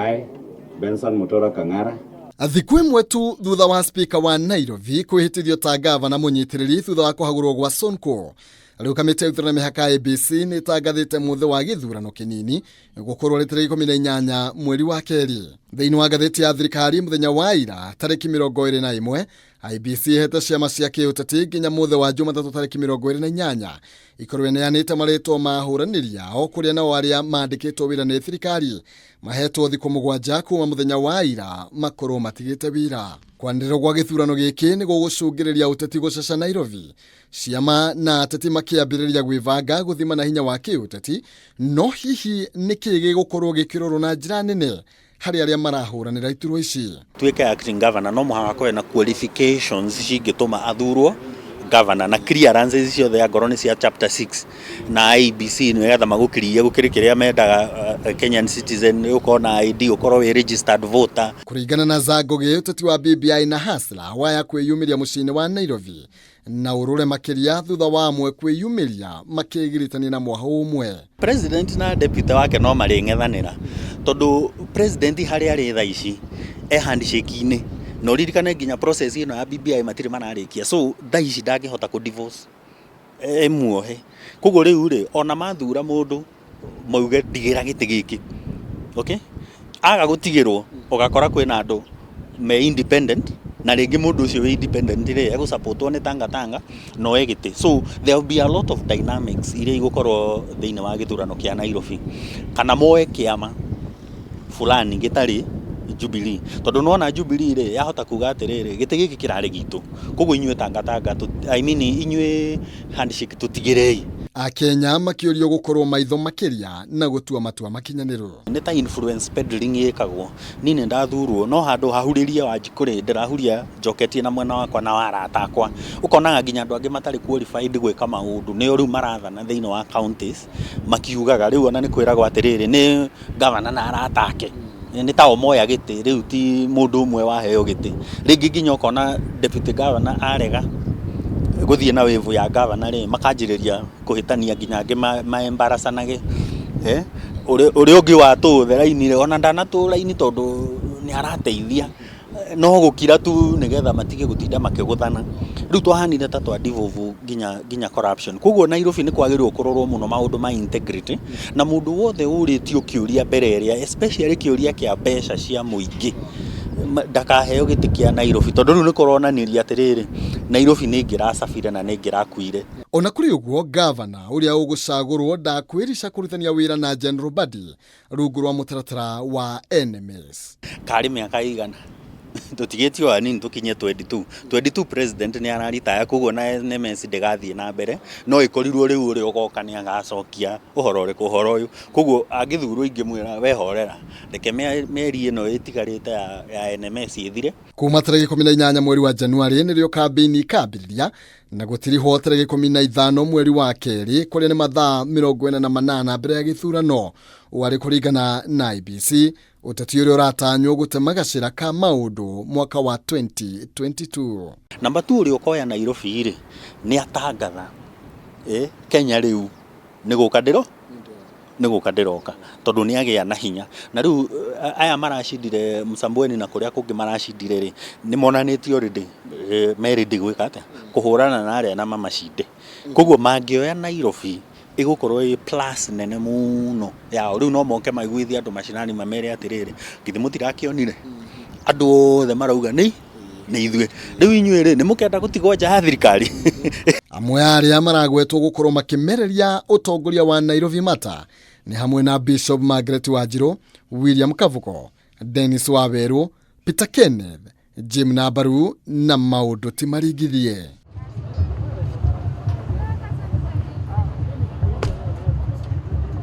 I, Benson Mutura Kang'ara. Thikũ ĩmwe tu thutha wa spika wa Nairobi kwĩhĩtithio ta gavana mũnyitĩrĩri thutha wa kũhagũrwo gwa Sonko, rĩu kamĩtĩ ya ithurano mĩhaka IEBC nĩ ĩtangathĩte mũthĩ wa gĩthurano kĩnini gũkorwo rĩ tarĩki 18 mweri wa kerĩ. Thĩinĩ wa ngathĩti ya thirikari mũthenya wa ira tarĩki 21, IEBC ĩhete ciama cia kĩũteti nginya mũthĩ wa Jumatatũ tarĩki 28 ikorwo ineanĩte marĩtwa ma ahũranĩri ao, kũrĩa nao arĩa mandĩkĩtwo wĩra nĩ thirikari mahetwo thikũ 7 kuma mũthenya wa ira makorwo matigĩte wĩra. Kwanĩrĩrwo gwa gĩthurano gĩkĩ nĩ gũgũcũngĩrĩria ũteti gũcaca Nairobi, ciama na ateti makĩambĩrĩria gwĩbanga gũthima na hinya wa kĩũteti. No hihi nĩkĩ gĩgũkorwo gĩkĩrorwo na njĩra nene harĩ arĩa marahũranĩra iturwa ici? Tuĩke acting governor no mũhaka akorwo na qualifications cingĩtũma athurwo governor na clearances ciothe angorwo nĩ cia chapter 6 na IEBC nĩgetha magũkirie gũkĩrĩ kĩrĩa mendaga, Kenyan citizen ũkorwo na ID, ũkorwo wĩ registered voter. Kũringana na Zangogi, ũteti wa BBI na Hustler waya kwĩyumĩria mũciĩ-inĩ wa Nairobi na ũrũre makĩria thutha wa amwe kwĩyumĩria makĩgiritania na mwahũ ũmwe. President na deputy wake no marĩng'ethanĩra tondũ president harĩa arĩ thaa ici e handshake-inĩ, na ũririkane nginya process ĩno ya BBI matirĩ mararĩkia, so thaa ici ndangĩhota kũ divorce ĩmuohe. Koguo rĩu rĩ, ona mathura mũndũ mauge ndigĩra gĩtĩ gĩkĩ, okay, aga gũtigĩrwo ũgakora kwĩna andũ me independent, na rĩngĩ mũndũ ũcio wĩ independent rĩ egũsupportwo nĩ Tanga Tanga no oe gĩtĩ. So there will be a lot of dynamics iria igũkorwo thĩinĩ wa gĩthurano kĩa Nairobi, kana moe kĩama fulani gĩtarĩ Jubilee, tondũ nĩwona Jubilee rĩ yahota kuga atĩrĩrĩ, gĩtĩ gĩkĩ kĩrarĩ gitũ, koguo inyuĩ Tanga Tanga, I mean inyuĩ handshake tũtigĩrei. Akenya makĩũrio gũkorwo maitho makĩria na gũtua matua makinyanĩru. Nĩ ta influence peddling ĩkagwo, niĩ nĩ ndathurwo no handũ hahurĩrie Wanjikũ rĩ ndĩrahuria njoketie na mwena wakwa na wa arata akwa. Ũkonaga nginya andũ angĩ matarĩ qualified gwĩka maũndũ nĩo rĩu marathana thĩinĩ wa counties makiugaga. Rĩu ona nĩ kwĩragwo atĩrĩrĩ, nĩ gavana na arata ake nĩ tao moya gĩtĩ, rĩu ti mũndũ ũmwe waheo gĩtĩ. Rĩngĩ nginya ũkona deputy governor arega gũthiĩ na wĩvu ya gavana rĩ, makanjĩrĩria kũhĩtania nginya angĩ maembaracanage. Ũrĩa ũngĩ watũũthe raini rĩ, ona ndanatũ raini tondũ nĩ arateithia, no gũkira tu nĩgetha matige gũtinda makĩgũthana. Rĩu twahanire ta twa devolve nginya corruption. Koguo Nairobi nĩ kwagĩrĩirwo kũrorwo mũno maũndũ ma integrity, na mũndũ wothe ũrĩtio kĩũria mbere ĩrĩa, especially kĩũria kĩa mbeca cia mũingĩ, ndakaheo gĩtĩ kĩa Nairobi, tondũ rĩu nĩ kũronanirie atĩrĩrĩ, Nairobi nĩ ĩngĩracabire na nĩ ĩngĩrakuire. Ona kũrĩ ũguo, gavana ũrĩa ũgũcagũrwo ndakwĩrica kũrutithania wĩra na General Badi rungu rwa mũtaratara wa NMS. Karĩ mĩaka ĩigana tũtigĩtio hanini tũkinye 22 22, president nĩ araritaya, koguo na NMS ndĩgathiĩ na mbere, no ĩkorirwo rĩu ũrĩa ũgoka nĩ agacokia ũhoro ũrĩkũ ũhoro ũyũ. Koguo angĩthurwo ingĩmwĩra wehorera, reke mĩeri ĩno ĩtigarĩte ya NMS ĩthire. Kuma tarĩki 18 mweri wa Januarĩ nĩrĩo kambĩini ikambĩrĩria na gũtirihwo tarĩki 15 mweri wa kerĩ, kũrĩa nĩ mathaa 48 mbere ya gĩthurano. Warĩ kũringana na IEBC, ũteti ũrĩa ũratanywo gũtema gacĩra ka maũndũ mwaka wa 2022. Namba 2, ũrĩa ũkoya Nairobi rĩ nĩ atangatha Kenya rĩu nĩ gũka ndĩro nĩ gũka ndĩroka, tondũ nĩ agĩa na hinya. Na rĩu aya maracindire Msambweni na kũrĩa kũngĩ maracindire rĩ, nĩ monanĩtio already me ready gwĩka atĩa, kũhũrana na arĩa na mamacinde. Koguo mangĩoya Nairobi ĩgũkorwo ĩ plus nene mũno yao. Rĩu no moke maiguithie andũ macinani mamere atĩrĩrĩ, githĩ mũtirakĩonire andũ othe marauga nĩ ithuĩ, rĩu inyuĩ rĩ nĩ mũkenda gũtigwo nja ya thirikari? Amwe a arĩa maragwetwo gũkorwo makĩmereria ũtongoria wa Nairobi mata nĩ hamwe na Bishop Margaret Wanjiru, William Kavuko, Dennis Waweru, Peter Kenneth, Jim Nambaru na maũndũ ti maringithie.